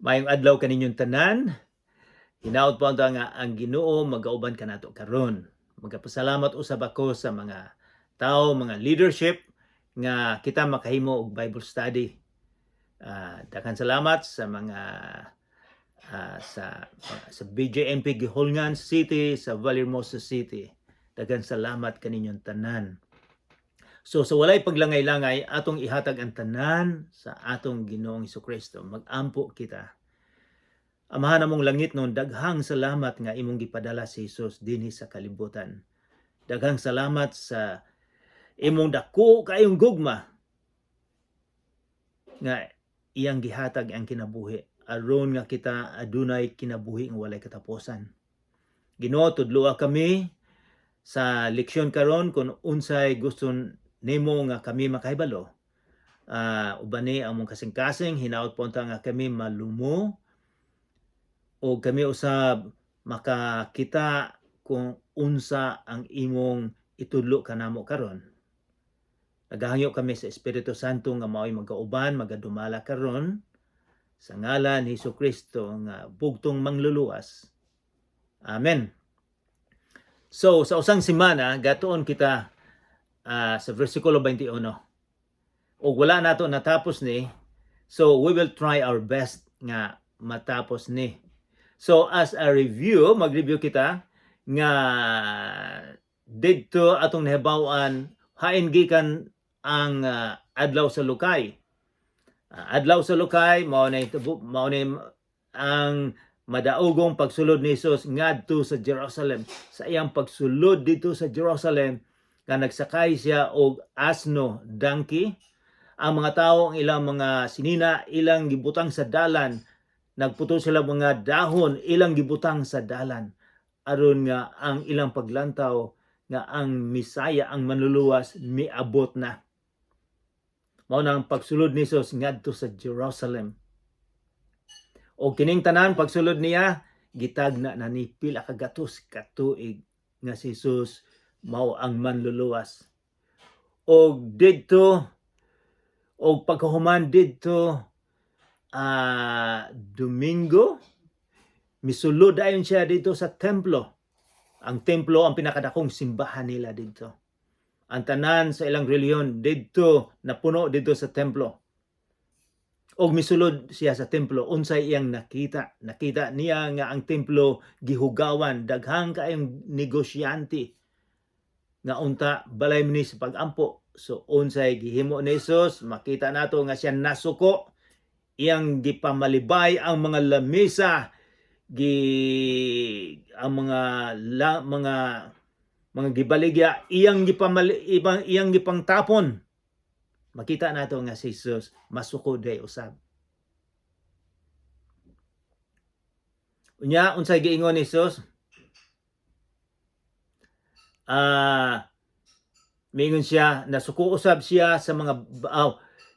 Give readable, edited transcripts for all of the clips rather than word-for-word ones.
Maayong adlaw kaninyong tanan. Hinaot po nga ang Ginoo magauban kanato karon. Magapasalamat usab ako sa mga tao, mga leadership nga kita makahimo og Bible study. Daghan salamat sa mga sa BJMP Guihulngan City, sa Vallehermoso City. Daghan salamat kaninyong tanan. So sa walay paglangay-langay, atong ihatag ang tanan sa atong Ginoong Kristo. Mag-ampo kita. Amahan namong langitnon, daghang salamat nga imong gipadala si Jesus dinhi sa kalibutan. Daghang salamat sa imong dako kayong gugma nga iyang gihatag ang kinabuhi aron nga kita adunay kinabuhi nga walay katapusan. Ginoo, tudloa kami sa leksyon karon kung unsay gusto nimo nga kami makahibalo. Ubani ang among kasing-kasing, hinaot po nga kami malumo o kami usab makakita kung unsa ang imong itudlo kanamo karon. Nagahangyo kami sa Espiritu Santo nga mao'y magauban, magadumala karon, sa ngalan ni Hesus Kristo nga bugtong mangluluwas. Amen. So sa usang semana gatuon kita sa versikulo 21. Og wala nato natapos ni, so we will try our best nga matapos ni. So as a review, mag-review kita nga didto atong nahibaw-an hain gikan ang Adlaw sa Lukay. Adlaw sa Lukay mao na ang madaogong pagsulod ni Jesus ngadto sa Jerusalem. Sa iyang pagsulod dito sa Jerusalem nga nagsakay siya og asno, donkey. Ang mga tao, ang ilang mga sinina ilang gibutang sa dalan, nagputol sila mga dahon ilang gibutang sa dalan aron nga ang ilang paglantaw nga ang Misaya, ang manluluwas, miabot na. Mao na ang pagsulod ni Jesus ngadto sa Jerusalem. O kining tanan pagsulod niya gitagna na ni pila ka gatos ka tuig nga si Jesus mao ang manluluwas. Og didto, og pagkahuman didto, Domingo, misulod dayon siya dito sa templo. Ang templo ang pinakadakong simbahan nila dito. Ang tanan sa ilang relihiyon didto napuno dito sa templo. Og misulod siya sa templo, unsay iyang nakita? Nakita niya nga ang templo gihugawan, daghang kaayong negosyante nga unta balay ni sa pagampo. So unsay gihimo ni Jesus? Makita nato nga siya nasuko, iyang gipamalibay ang mga lamesa, gi ang mga la, mga mga gibaligya iyang gipamali, ibang iyang gipangtapon. Makita nato nga si Jesus masuko day usab. Unya, unsay giingon ni Jesus? Mingon siya, nasuko usab siya sa mga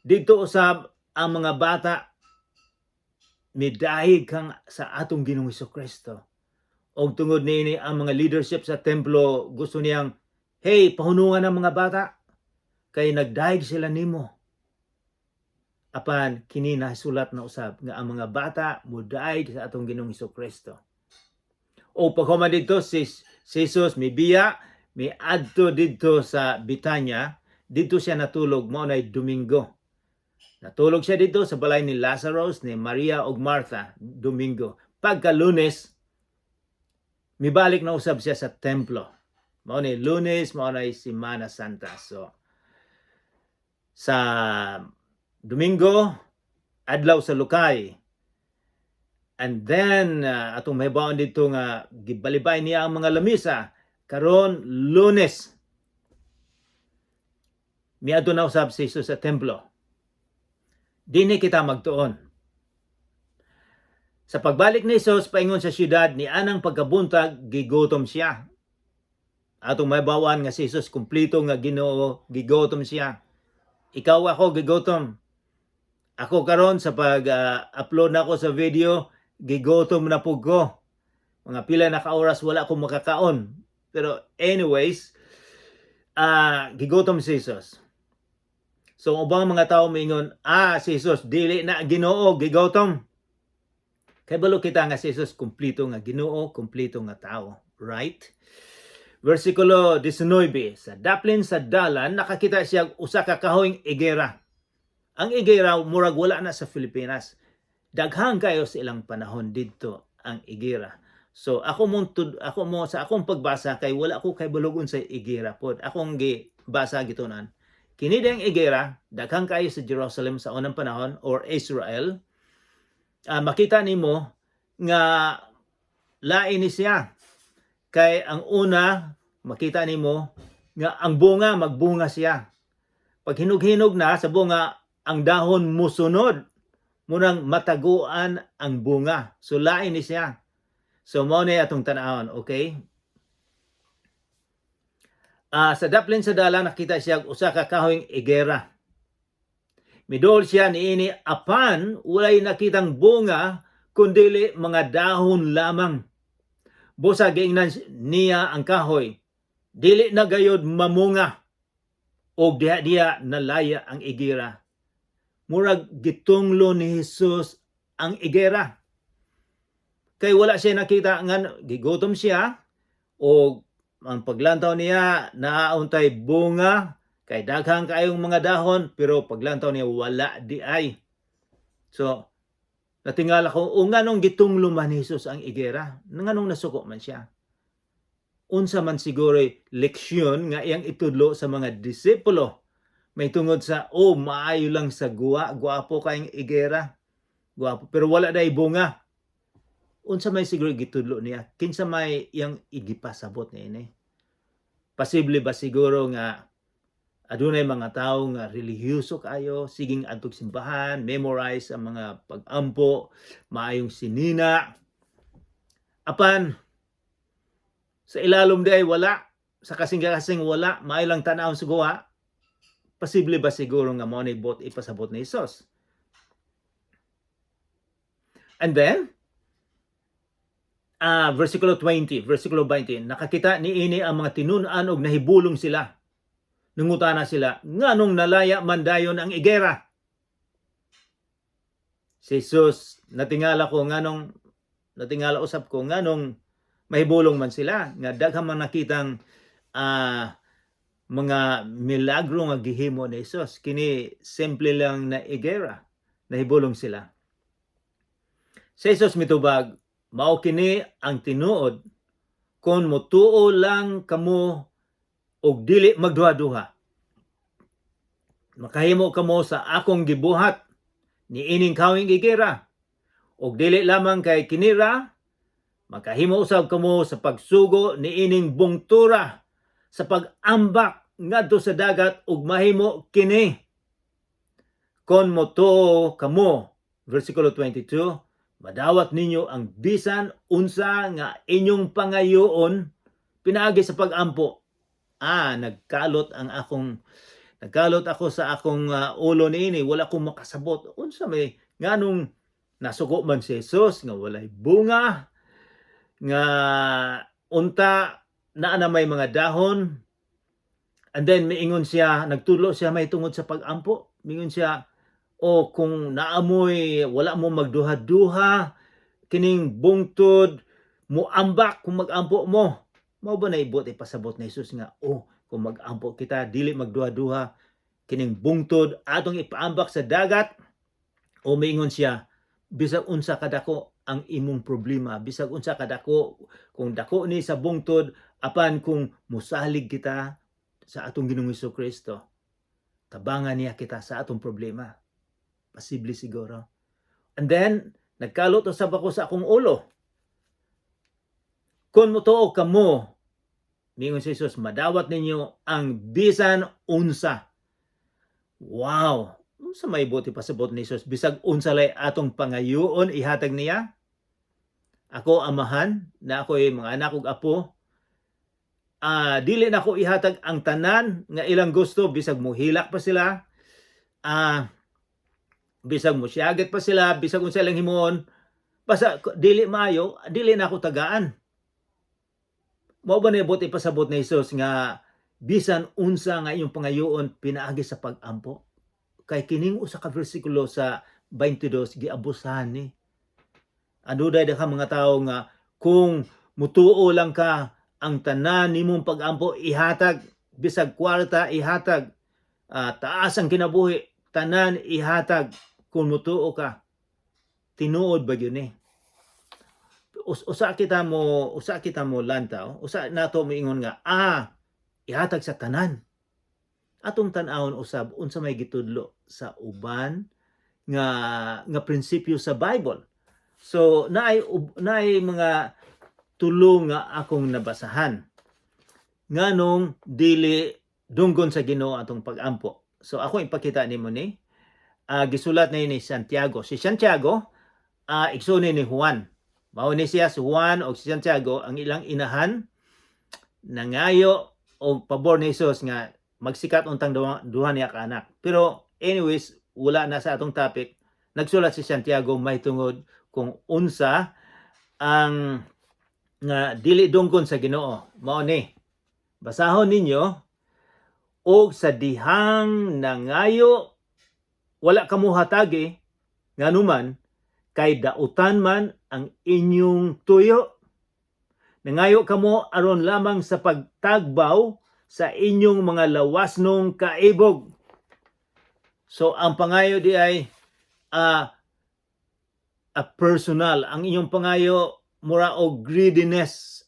didto usab ang mga bata midahig kang sa atong Ginoong Kristo. Og tungod niini, ang mga leadership sa templo gusto niyang, "Hey, pahunungan ang mga bata kay nagdahig sila nimo." Apan kini nasulat na usab nga ang mga bata mudaig sa atong Ginoong Kristo. O paghuman didto si Jesus mibiya, miadto didto sa Bitanya, didto siya natulog, mao nay Domingo. Natulog siya dito sa balay ni Lazarus, ni Maria ug Martha, Domingo. Pagka Lunes, mibalik na usab siya sa templo. Mao ni Lunes, mao na Semana Santa. So sa Domingo, Adlaw sa Lukay. And then atong mahibaon dito nga gibalibay niya ang mga lamisa. Karon Lunes, miadto na usab si Jesus sa templo. Dinhi kita magtuon. Sa pagbalik ni Jesus paingon sa syudad ni anang pagkabuntag, gigutom siya. Atong mahibawan nga si Jesus kumpleto nga Ginoo, gigutom siya. Ikaw, ako, gigutom. Ako karon sa pag-upload na ako sa video, gigutom na pud ko. Mga pila na ka oras wala ko makakaon. Pero anyways, gigutom si Jesus. So ang ubang mga tao moingon, "Ah, si Jesus dili na Ginoo, gigotom." Kay balo kita nga si Jesus kumpleto nga Ginoo, kumpleto nga tao, right? Versikulo 19, sa daplin sa dalan nakakita siya usa ka kahoyng igera. Ang igera, murag wala na sa Pilipinas. Daghan kayo sa ilang panahon didto ang igera. So ako mong tud, ako mo sa akong pagbasa, kay wala ko kay balugon sa igera pod. Akong gibasa, gitunan. Kini diyang igera, daghan kayo sa Jerusalem sa unang panahon or Israel. Makita nimo nga lain ni siya. Kay ang una, makita nimo nga ang bunga, magbunga siya. Pag hinog-hinog na sa bunga, ang dahon musunod. Munang mataguan ang bunga. So lain ni siya. So mao ni atong tan-awon, okay? Sa daplin sa dalan nakita siya usa ka kahoyng igera. Midol siya niini, apan walay nakitang bunga kundili mga dahon lamang. Busa giingnan niya ang kahoy, "Dili na gayod mamunga." Og diha-diha nalaya ang igera. Murag gitunglo ni Jesus ang igera. Kay wala siya nakita nga gigutom siya o ang paglantaw niya naauntay bunga kay daghang kayong mga dahon, pero paglantaw niya, wala di ay. So natingala ko o nganong gitunglo man ni Jesus ang igera? Nganong nasuko man siya? Unsa man siguro leksyon nga iyang itudlo sa mga disipulo? May tungod sa, oh, maayo lang sa guwa, guwapo kayong igera. Guwapo pero wala day bunga. Unsa may siguro gitudlo niya? Kinsa may iyang igipasabot niini? Posible ba siguro nga adunay mga tawo nga relihiyoso kayo, siging adtog simbahan, memorize ang mga pag-ampo, maayong sinina, apan sa ilalom di ay wala, sa kasing-kasing wala, maayo lang tan-awon sa guwa? Posible ba siguro nga mao ni buot ipasabot ni Jesus? And then, versikulo 20, versikulo 20, nakakita niini ang mga tinun-an og nahibulong sila. Nangutana sila, "Nganong nalaya man dayon ang igera?" Si Jesus, natingala ko nganong, natingala usab ko nganong mahibulong man sila nga daghan man nakitang mga milagro nga gihimo ni Jesus. Kini simple lang na igera, nahibulong sila. Si Jesus mitubag, "Mao kini ang tinuod, kung motuo lang kamo og dili magduha-duha, makahimo kamo sa akong gibuhat ni ining kawing igera. Og dili lamang kay kinira, makahimo usab kamo sa pagsugo ni ining bungtura sa pag-ambak ngadto sa dagat ug mahimo kini. Kon motuo kamo," versikulo 22, "madawat ninyo ang bisan unsa nga inyong pangayoon pinaagi sa pag-ampo." Nagkalot ang akong nagkalot ako sa akong ulo niini, wala ko makasabot. Unsa may, nganong nasuko man si Jesus nga walay bunga, nga unta naa na may mga dahon, and then miingon siya, nagtulo siya may tungod sa pag-ampo. Miingon siya, o kung naamoy wala mo magduha-duha, kining bungtod muambak kung mag-ampo mo. Mao ba na ibot ipasabot ni Jesus nga, oh, kung mag-ampo kita, dili magduha-duha, kining bungtod atong ipaambak sa dagat? O miingon siya, bisag unsa kadako ang imong problema, bisag unsa kadako, kung dako ni sa bungtod, apan kung musalig kita sa atong Ginoong Kristo, tabangan niya kita sa atong problema? Posible siguro. And then, nagkalot usab ako sa akong ulo. Kung motuo kamo, mingon si Jesus, madawat ninyo ang bisan unsa. Wow! Unsa may buot ipasabot ni Jesus? Bisag unsa lay atong pangayoon, ihatag niya? Ako amahan, na ako'y mga anak ug apo, dili na ko ihatag ang tanan nga ilang gusto, bisag muhilak pa sila, bisag mo pa sila, bisag unsa ilang himuon, basta dili maayo, dili na ako tagaan. Mao ba na buot ipasabot ni Jesus nga bisan unsa nga inyong pangayoon pinaagi sa pag-ampo? Kay kining usa ka bersikulo sa 22, giabusahan ni. Adunay daghang mga tawo nga kung mutuo lang ka, ang tanan nimong pag-ampo ihatag, bisag kwarta ihatag, taas ang kinabuhi, tanan ihatag kung mutuo ka. Tinuod ba gyud ni? Usa kita mo lantaw, usa nato moingon nga ihatag sa tanan. Atong tan-awon usab unsa may gitudlo sa uban nga prinsipyo sa Bible. So naay mga tulo nga akong nabasahan nganong dili dunggon sa Ginoo atong pag-ampo. So ako ipakita nimo ni gisulat ni Santiago. Si Santiago igsoon ni Juan. Mao ni siya si Juan o si Santiago, ang ilang inahan nangayo og pabor ni Jesus nga magsikat untang duha niya ka anak. Pero anyways, wala na sa atong topic. Nagsulat si Santiago may tungod kung unsa ang nga dili dunggon sa Ginoo. Mao ni. Basahon ninyo: "Og sa dihang nangayo, wala kamo hatagi, nganuman kay dautan man ang inyong tuyo. Nangayo kamo aron lamang sa pagtagbaw sa inyong mga lawasnong kaibog." So ang pangayo di ay a personal. Ang inyong pangayo mura og greediness.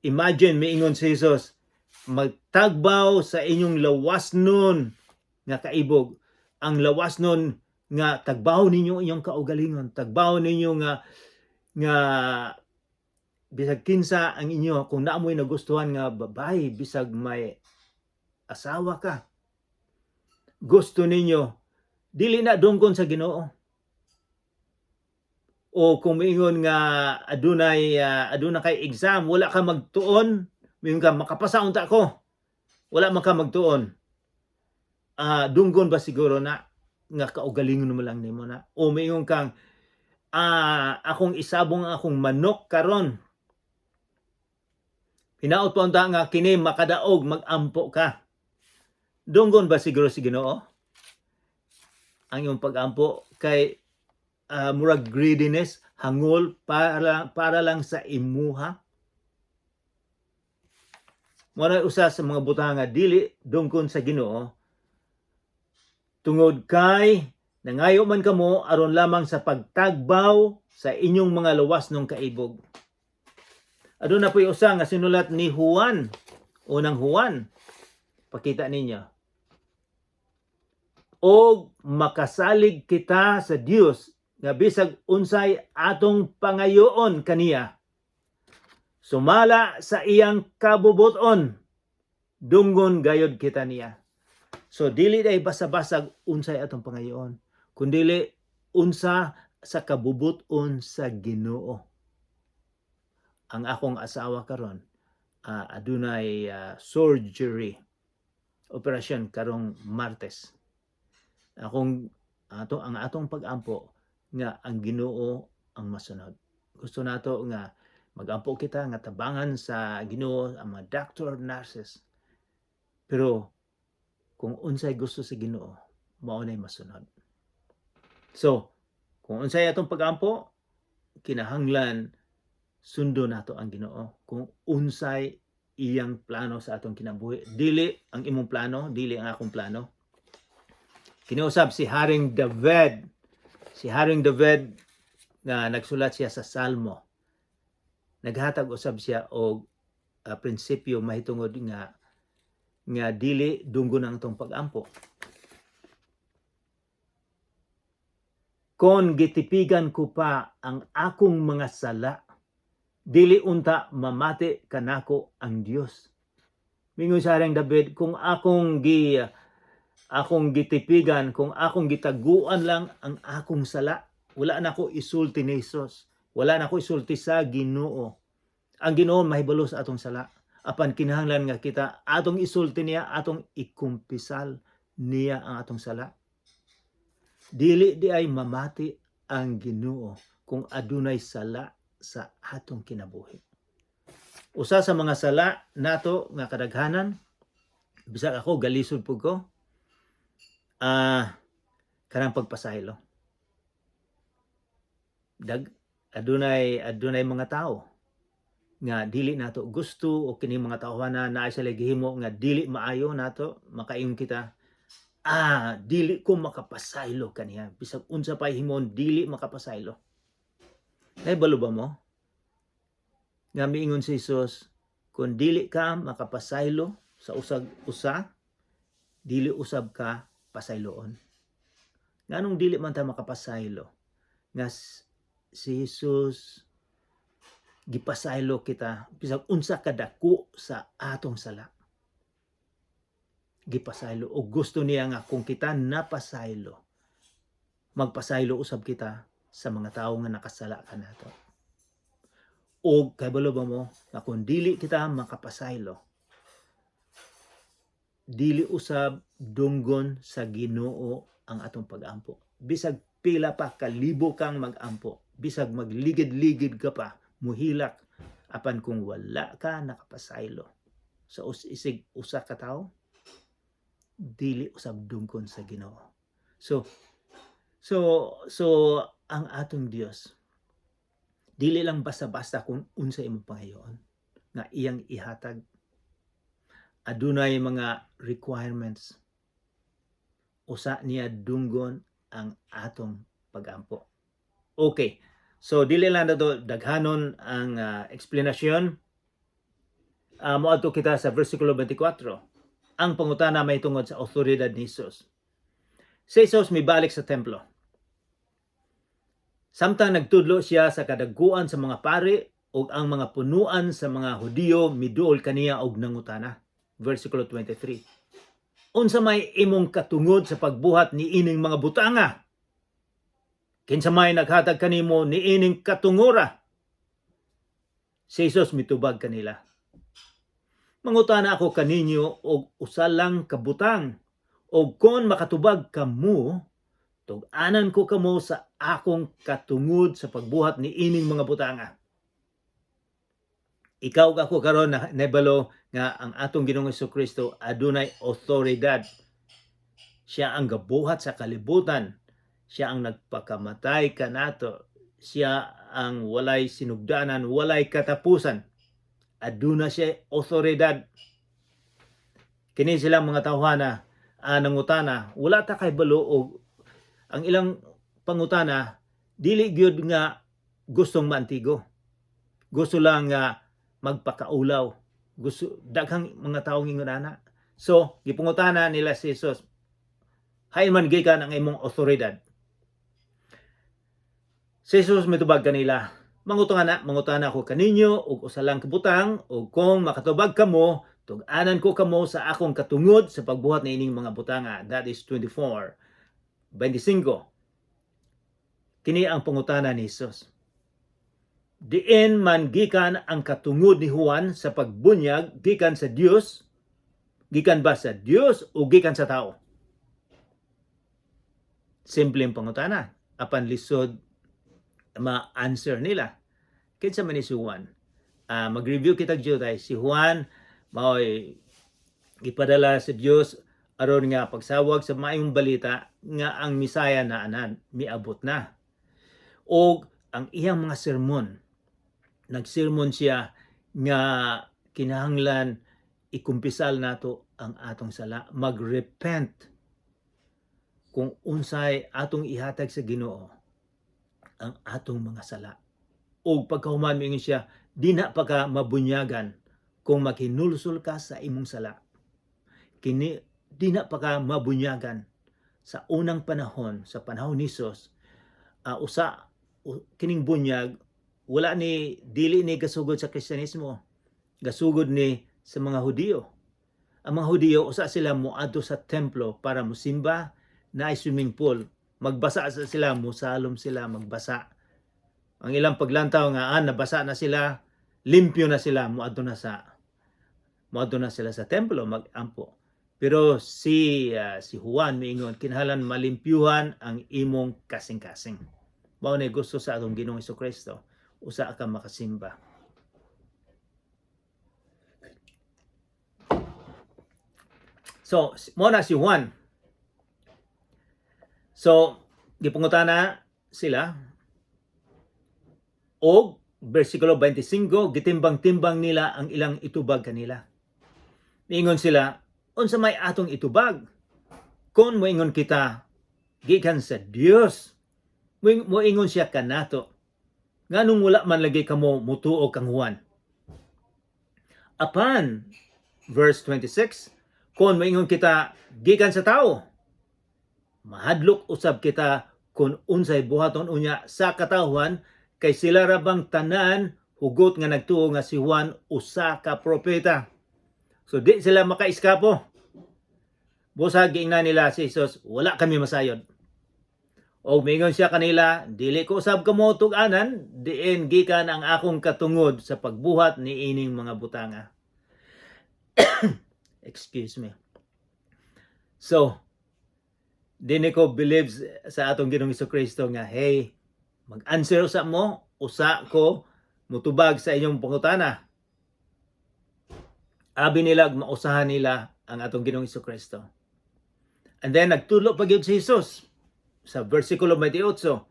Imagine, miingon si Jesus, magtagbaw sa inyong lawasnon nga kaibog. Ang lawasnon nga tagbaw ninyo inyong kaugalingon, tagbaw ninyo nga bisag kinsa ang inyo, kung naamoy nagustuhan nga babae, bisag may asawa ka, gusto ninyo, dili na dunggon sa Ginoo. O kung miingon nga aduna kay exam, wala ka magtuon, miingon ka, "Makapasa unta ko," wala man ka magtuon. Dunggon ba siguro na nga kaugalingon mo lang nimo na? O miingon kang akong isabong ang akong manok karon, hinaot pa unta nga kini makadaog, magampo ka. Dunggon ba siguro si Ginoo ang iyong pagampo kay murag greediness, hangol para lang sa imuha? Mao na usa sa mga butang nga dili dunggon sa Ginoo, tungod kay nangayo man kamo aron lamang sa pagtagbaw sa inyong mga lawasnong kaibog. Aduna po'y usa nga sinulat ni Juan, Unang Juan. Pakita ninyo. "Og makasalig kita sa Dios nga bisag unsay atong pangayoon kaniya sumala sa iyang kabubuton, dunggon gayod kita niya." So dili day basa-basag unsay atong pangayoon, kundili unsa sa kabubuton sa Ginoo. Ang akong asawa karon adunay surgery, operasyon karong Martes. Akong ato ang atong pagampo nga ang Ginoo ang masunod. Gusto nato nga magampo kita nga tabangan sa Ginoo ang mga doctor, nurses. Pero kung unsay gusto sa Ginoo, mao nay masunod. So, kung unsay atong pagampo, kinahanglan sundo nato ang Ginoo kung unsay iyang plano sa atong kinabuhi. Dili ang imong plano, dili ang akong plano. Kiniusab si Haring David. Si Haring David nga nagsulat siya sa Salmo. Naghatag usab siya og prinsipyo mahitungod nga dili dunggon ang atong pagampo. "Kon gitipigan ko pa ang akong mga sala, dili unta mamati kanako ang Dios." Mingon sa Haring David, kung akong gitipigan, kung akong gitaguan lang ang akong sala, wala na ko isulti ni Jesus. Wala na ko isulti sa Ginoo. Ang Ginoo mahibalo sa atong sala. Apan kinahanglan nga kita atong isulti niya, atong ikumpisal niya ang atong sala. Dili di ay mamati ang Ginoo kung adunay sala sa atong kinabuhi. Usa sa mga sala nato nga kadaghanan, bisag ako galisod pud ko, kanang pagpasaylo. Dag Adunay mga tao nga dili nato gusto o kini mga tawhana naa sila gihimo nga dili maayo nato, makaingon kita, "Ah, dili ko makapasaylo kaniya, bisag unsa pa himon, dili makapasaylo." Nahibalo ba mo nga miingon si Jesus, kung dili ka makapasaylo sa usag usa, dili usab ka pasayloon? Nganong dili man ta makapasaylo nga si Jesus gipasaylo kita bisag unsa kadako sa atong sala? Gipasaylo, o gusto niya nga kung kita napasaylo, magpasaylo usab kita sa mga tawo nga nakasala kanato. O kabalo ba mo nga kung dili kita makapasaylo, dili usab dunggon sa Ginoo ang atong pagampo, bisag pila pa kalibo kang magampo, bisag magligid-ligid ka pa muhilak, apan kung wala ka nakapasaylo sa isig usa ka tawo, dili usab dunggon sa Ginoo? So ang atong Dios, dili lang basta-basta kung unsa imong pangayoon nga iyang ihatag. Adunay mga requirements. Usa niya dunggon ang atong pagampo. Okay, so dili lang nato daghanon ang eksplanasyon. Moadto kita sa versikulo 24. Ang pangutana may tungod sa awtoridad ni Jesus. Si Jesus mibalik sa templo. Samtang nagtudlo siya sa kadaguan sa mga pari ug ang mga punuan sa mga Hudiyo miduol kaniya og nangutana. Versikulo 23. "Unsa may imong katungod sa pagbuhat ni ining mga butanga? Kinsa may naghatag kanimo ni ining katungora?" Si Jesus mitubag kanila, "Mangutana ako kaninyo og usa lang ka butang, og kon makatubag kamo, tug-anan ko kamo sa akong katungod sa pagbuhat ni ining mga butanga." Ikaw ug ako karon na nahibalo nga ang atong Ginoong Kristo adunay awtoridad. Siya ang gabuhat sa kalibutan. Siya ang nagpakamatay kanato. Siya ang walay sinugdanan, walay katapusan. Aduna siya awtoridad. Kini silang mga tawhana nangutana, wala ta kahibalo, og ang ilang pangutana dili gyud nga gustong maantigo. Gusto lang nga magpakaulaw. Gusto daghang mga tawo ngingon ana. So, gipangutana nila si Jesus, "Hain man gikan ang imong awtoridad?" Si Jesus mitubag kanila, "Mangutana ako kaninyo og usa lang ka butang, ug kung makatubag kamo, tug-anan ko kamo sa akong katungod sa pagbuhat niining mga butanga." That is 24. 25. Kini ang pangutana ni Jesus. "Diin man gikan ang katungod ni Juan sa pagbunyag? Gikan sa Dios? Gikan ba sa Dios o gikan sa tao?" Simple ang pangutana, apan lisod ma-answer nila. Kinsa man ni si Juan? Mag-review kita gyud ay si Juan mao'y gipadala sa Dios aron nga pagsawag sa maayong balita nga ang Misaya na anan miabot na. Og ang iyang mga sermon, nagsermon siya nga kinahanglan ikumpisal nato ang atong sala, magrepent kung unsay atong ihatag sa Ginoo ang atong mga sala. Og pagkahuman miingon siya, "Dina pa ka mabunyagan kung maghinulsol ka sa imong sala. Kini dina pa ka mabunyagan." Sa unang panahon, sa panahon ni Jesus, usa kining bunyag wala ni dili ni gasugod sa Kristiyanismo. Gasugod ni sa mga Hudiyo. Ang mga Hudiyo, usa sila moadto sa templo para mosimba na swimming pool. Magbasa sa sila, musalom sila, magbasa. Ang ilang paglantaw nga nabasa na sila, limpyo na sila, moadto na sila sa templo magampo. Pero si Juan miingon, kinahanglan malimpyuhan ang imong kasing-kasing. Mao na gusto sa atong Ginoong Kristo, usa ka makasimba. So, mo na si Juan. So, gipangutana sila. Og versikulo 25, gitimbang-timbang nila ang ilang itubag kanila. Niingon sila, "Unsa may atong itubag? Kung moingon kita, gikan sa Dios, moingon siya kanato, nganong wala man lagi kamo mutuo kang Juan?" Apan, verse 26, kung moingon kita, gikan sa tao, mahadlok usab kita kung unsay buhaton unya sa katawhan, kay sila ra bang tanan hugot nga nagtuo nga si Juan usa ka propeta. So di sila makaiskapo. Busa giingnan nila si Jesus, "Wala kami masayod." O mingon siya kanila, "Dili ko usab kamo tug-anan diin gikan ang akong katungod sa pagbuhat ni ining mga butanga." Excuse me. So, dili ko believes sa atong Ginoong Kristo nga, "Hey, mag-answer usa mo, usa ko mutubag sa inyong pangutana." Abi nila mausahan nila ang atong Ginoong Kristo. And then nagtudlo pa gyud si Jesus sa versikulo 28.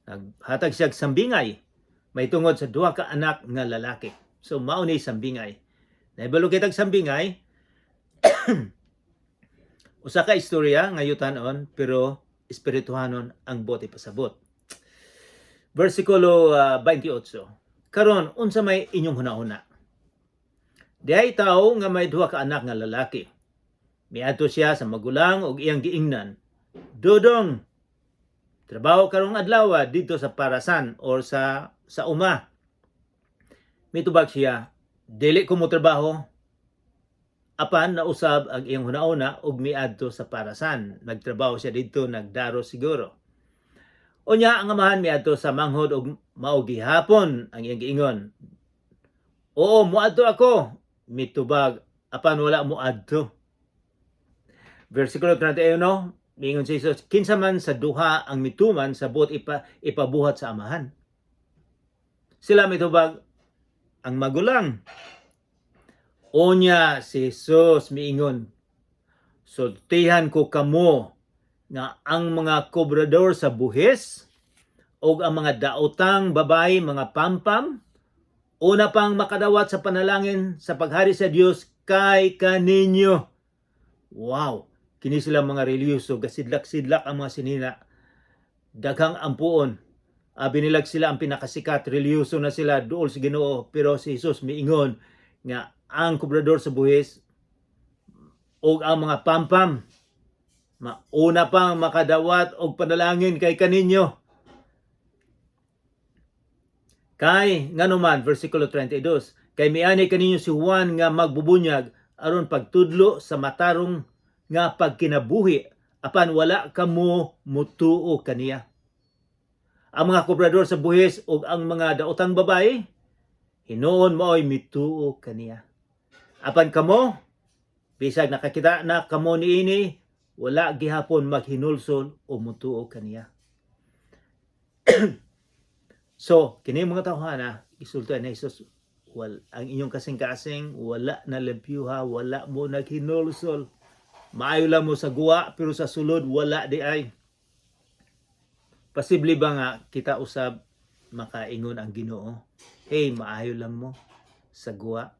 Naghatag siya og sambingay may tungod sa duha ka anak nga lalaki. So mao ni sambingay. Nahibalo kitag sambingay, usa ka istorya nga yutanon pero espirituhanon ang buot ipasabot. Versikulo 28. Karon, unsa may inyong hunahuna? Dihay tawo nga may duha ka anak nga lalaki. Miadto siya sa magulang ug iyang giingnan, "Dudong, trabaho karong adlaw didto sa parasan or sa uma." Mitubag siya, "Dili ko mo trabaho." Apan nausab ang iyang hunahuna ug miadto sa parasan. Nagtrabaho siya didto, nagdaro siguro. Unya ang amahan miadto sa manghod ug mao gihapon ang iyang giingon. "Oo, muadto ako." Mitubag, apan wala muadto. Versikulo 31, miingon si Jesus, kinsa man sa duha ang mituman sa buot ipabuhat sa amahan? Sila mitubag, ang magulang. Unya si Jesus miingon, sultihan ko kamo nga ang mga kobrador sa buhis o ang mga daotang babae, mga pampam, una pang makadawat sa panalangin sa paghari sa Dios kay kaninyo. Wow! Kini sila mga relihiyoso, gasidlak-sidlak ang mga sinina. Daghang ampuon. Abi nilag sila ang pinakasikat, relihiyoso na sila, duol sa Ginoo. Pero si Jesus miingon nga ang kobrador sa buhis o ang mga pampam mauna pang makadawat og panalangin kay kaninyo. Kay nganuman, versikulo 32, kay miani kaninyo si Juan nga magbubunyag aron pagtudlo sa matarong nga pagkinabuhi, apan wala kamo mutuo kaniya. Ang mga kobrador sa buhis ug ang mga daotang babae hinuon maoy mituo kaniya. Apan kamo, bisag nakakita na kamo niini, wala gihapon maghinulsol o mutuo kaniya. So, kini mga tawhana, isulti ni Jesus, wal, ang inyong kasing-kasing, wala na limpyuha, wala mo naghinulsol. Maayo lang mo sa guwa, pero sa sulod, wala di ay. Posible ba nga kita usab makaingon ang Ginoo, "Hey, maayo lang mo sa guwa,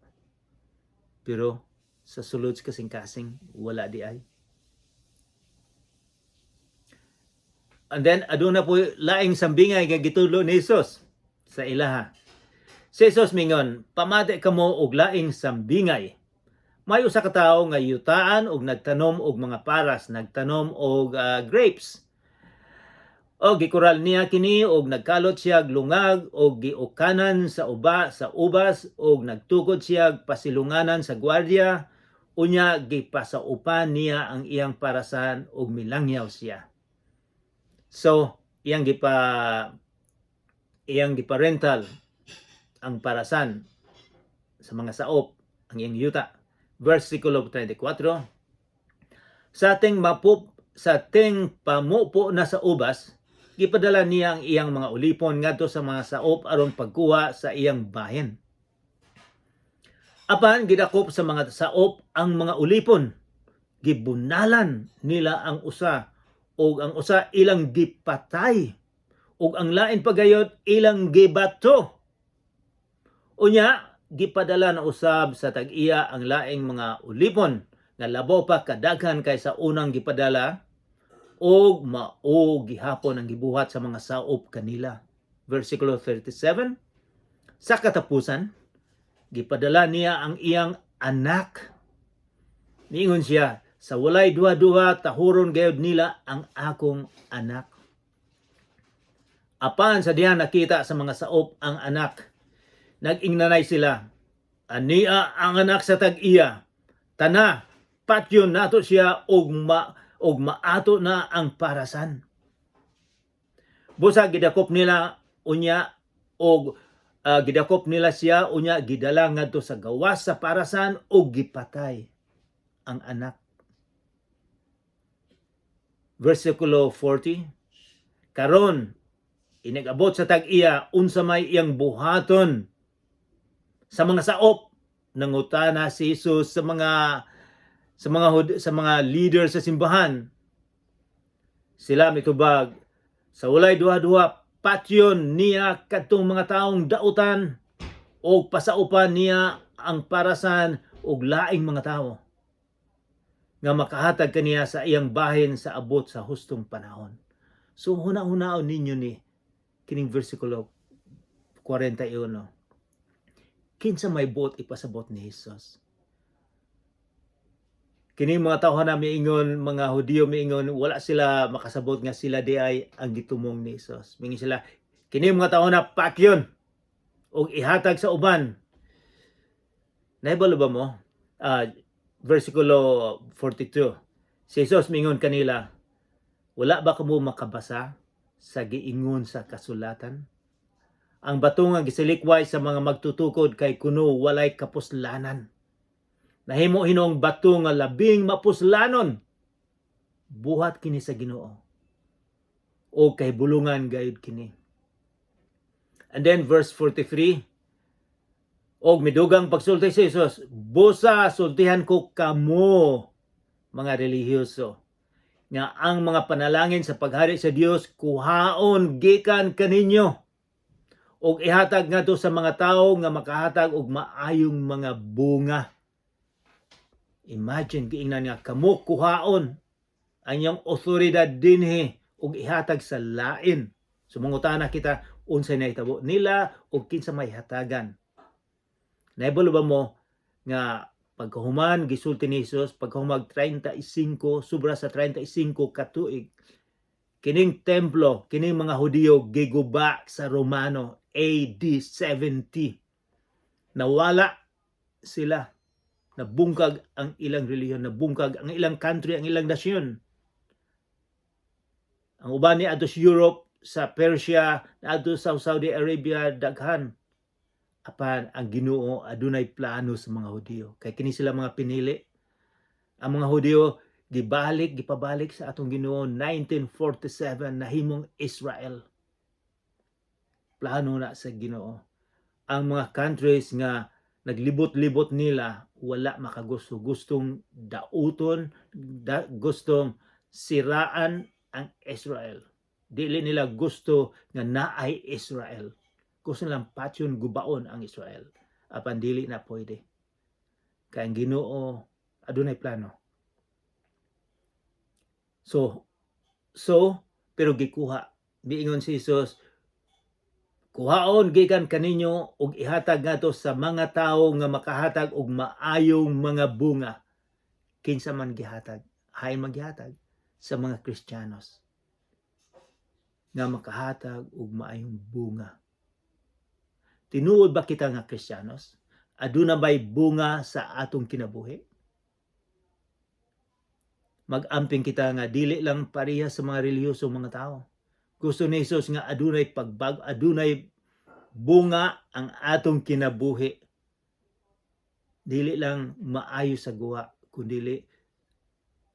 pero sa sulod sa kasing-kasing, wala di ay"? And then, aduna po laing sambingay nga gitudlo ni Jesus sa ilaha. Si Jesus mingon, pamati kamo og laing sambingay. May usa ka tawo nga yutaan og nagtanom og mga paras, nagtanom og grapes. O gikural niya kini og nagkalot siya og lungag og giukanan sa ubas og nagtukod siya pasilunganan sa gwardiya, unya gipasaupan niya ang iyang parasan og milangyaw siya. So, iyang gipa-rental ang parasan sa mga saop ang iyang yuta. Versikulo 34. Sa ting pamupo na sa ubas, gipadala niya ang iyang mga ulipon ngadto sa mga saop aron pagkuha sa iyang bahin. Apan gidakop sa mga saop ang mga ulipon. Gibunalan nila ang usa og ang usa ilang gipatay. Ug ang lain pa gayod ilang gibato. Unya gipadala na usab sa tag-iya ang laing mga ulipon nga labaw pa kadaghan kaysa unang gipadala, ug mao gihapon ang gibuhat sa mga saop kanila. Versikulo 37. Sa katapusan, gipadala niya ang iyang anak. Niingon siya, "Sa walay duha-duha, tahuron gayud nila ang akong anak." Apan sa dihang nakita sa mga saop ang anak, nag-ingnanay sila, "Ania ang anak sa tag-iya. Tana, patyon nato siya ug maato na ang parasan." Busa gidakop nila unya og gidakop nila siya unya gidala ngadto sa gawas sa parasan ug gipatay ang anak. Versikulo 40. Karon inig-abot sa tag-iya, unsa may iyang buhaton sa mga saop? Nangutana si Jesus sa mga leader sa simbahan. Sila mitubag, "Sa walay duha-duha, patyon niya kadtong mga taong dautan og pasaupan niya ang parasan og laing mga tawo nga makahatag kaniya sa iyang bahin sa abot sa hustong panahon." So huna-hunaon ninyo ni kining versikulo 41. Kinsa may buot ipasabot ni Jesus? Kini mga tao na miingon, mga Hudiyo miingon, wala sila makasabot nga sila diay ang gitumong ni Jesus. Miingon sila, "Kini mga tao na patyon og ihatag sa uban." Nahibalo ba mo? Versikulo 42. Si Jesus mingon kanila, "Wala ba kamo makabasa sa giingon sa kasulatan? Ang bato nga gisilikway sa mga magtutukod kay kuno walay kapuslanan. Nahimo hinuong bato nga labing mapuslanon. Buhat kini sa Ginoo. O kay bulungan gayud kini." And then verse 43. Og midugang pagsulti si Jesus, "Busa sultihan ko kamo, mga relihiyoso, nga ang mga panalangin sa paghari sa Dios kuhaon gikan kaninyo og ihatag ngadto sa mga tawo nga makahatag og maayong mga bunga." Imagine, giingnan nga kamo kuhaon ang iyang otoridad dinhi ug ihatag sa lain. So mangutana kita unsay nahitabo nila ug kinsa may hatagan. Nahibalo ba mo nga pagkahuman gisulti ni Jesus, pagkahumag 35, sobra sa 35 katuig, kining templo, kining mga Hudiyo giguba sa Romano AD 70? Nawala sila. Nabungkag ang ilang relihiyon, nabungkag ang ilang country, ang ilang nasyon. Ang uban ni adto sa Europe, sa Persia, adto sa Saudi Arabia, daghan. Apan ang Ginoo adunay plano sa mga Hudiyo. Kay kini sila mga pinili. Ang mga Hudiyo gibalik, gipabalik sa atong Ginoo 1947, nahimong Israel. Plano na sa Ginoo. Ang mga countries nga naglibot-libot nila wala makagusto, gustong dauton, gustong siraan ang Israel. Dili nila gusto nga naay Israel. Gusto nilang patyon, gubaon ang Israel. Apan dili na pwede. Kay ang Ginoo adunay plano. So pero gikuha. Miingon si Jesus, "Kuhaon gikan kaninyo ug ihatag ngadto sa mga tawo nga makahatag og maayong mga bunga." Kinsa man gihatag? Hay man gihatag sa mga Kristiyanos nga makahatag og maayong bunga. Tinuod ba kita nga Kristiyanos? Aduna ba'y bunga sa atong kinabuhi? Mag-amping kita nga dili lang pareha sa mga relihiyoso mga tao. Gusto ni Jesus nga adunay pagbag, adunay bunga ang atong kinabuhi. Dili lang maayo sa guwa, kundili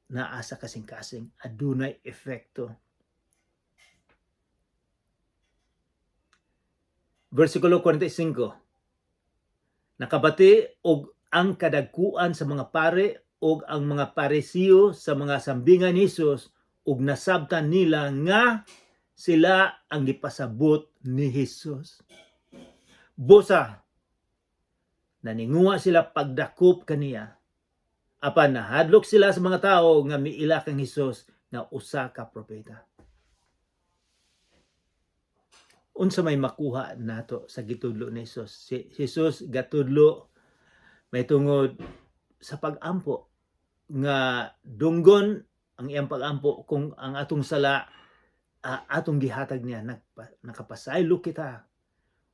naa sa kasing-kasing, adunay epekto. Versikulo 45. Nakabati og ang kadagkuan sa mga pare og ang mga Parisiyo sa mga sambingan ni Jesus ug nasabtan nila nga Sila ang gipasabot ni Jesus. Busa, naninguha sila pagdakop kaniya. Apan nahadlok sila sa mga tao nga miila kang Hesus nga usa ka propeta. Unsa may makuha nato sa gitudlo ni Jesus? Si Jesus gatudlo may tungod sa pag-ampo nga dunggon ang iyang pag-ampo kung ang atong sala atong gihatag niya, nakapasaylo kita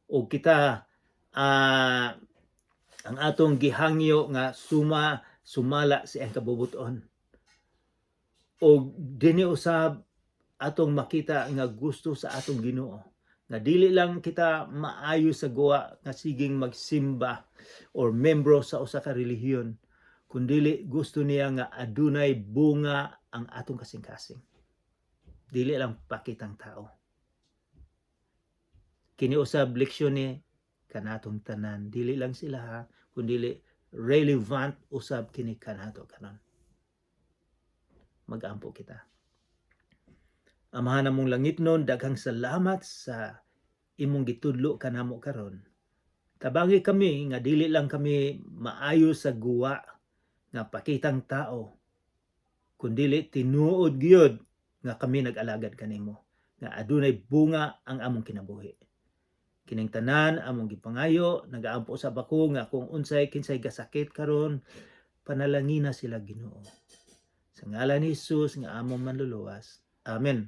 o kita ang atong gihangyo nga sumala sa iyang kabubuton. O dinhi usab atong makita nga gusto sa atong Ginoo nga dili lang kita maayo sa guwa nga siging magsimba or membro sa usa ka relihiyon, kundili gusto niya nga adunay bunga ang atong kasing-kasing, dili lang pakitang tao. Kini usab leksyon ni kanatong tanan, dili lang sila ha, kundili relevant usab kini kanato karon. Magampo kita. Amahan namong langitnon, daghang salamat sa imong gitudlo kanamo karon. Tabangi kami nga dili lang kami maayo sa guwa nga pakitang tao, kundili tinuod gyud nga kami nag-alagad kanimo, nga adunay bunga ang among kinabuhi. Kining tanan among gipangayo, nagaampo sa bako nga kung unsay kinsay gasakit karon, panalangina sila, Ginoo. Sa ngalan ni Jesus nga among Manluluwas. Amen.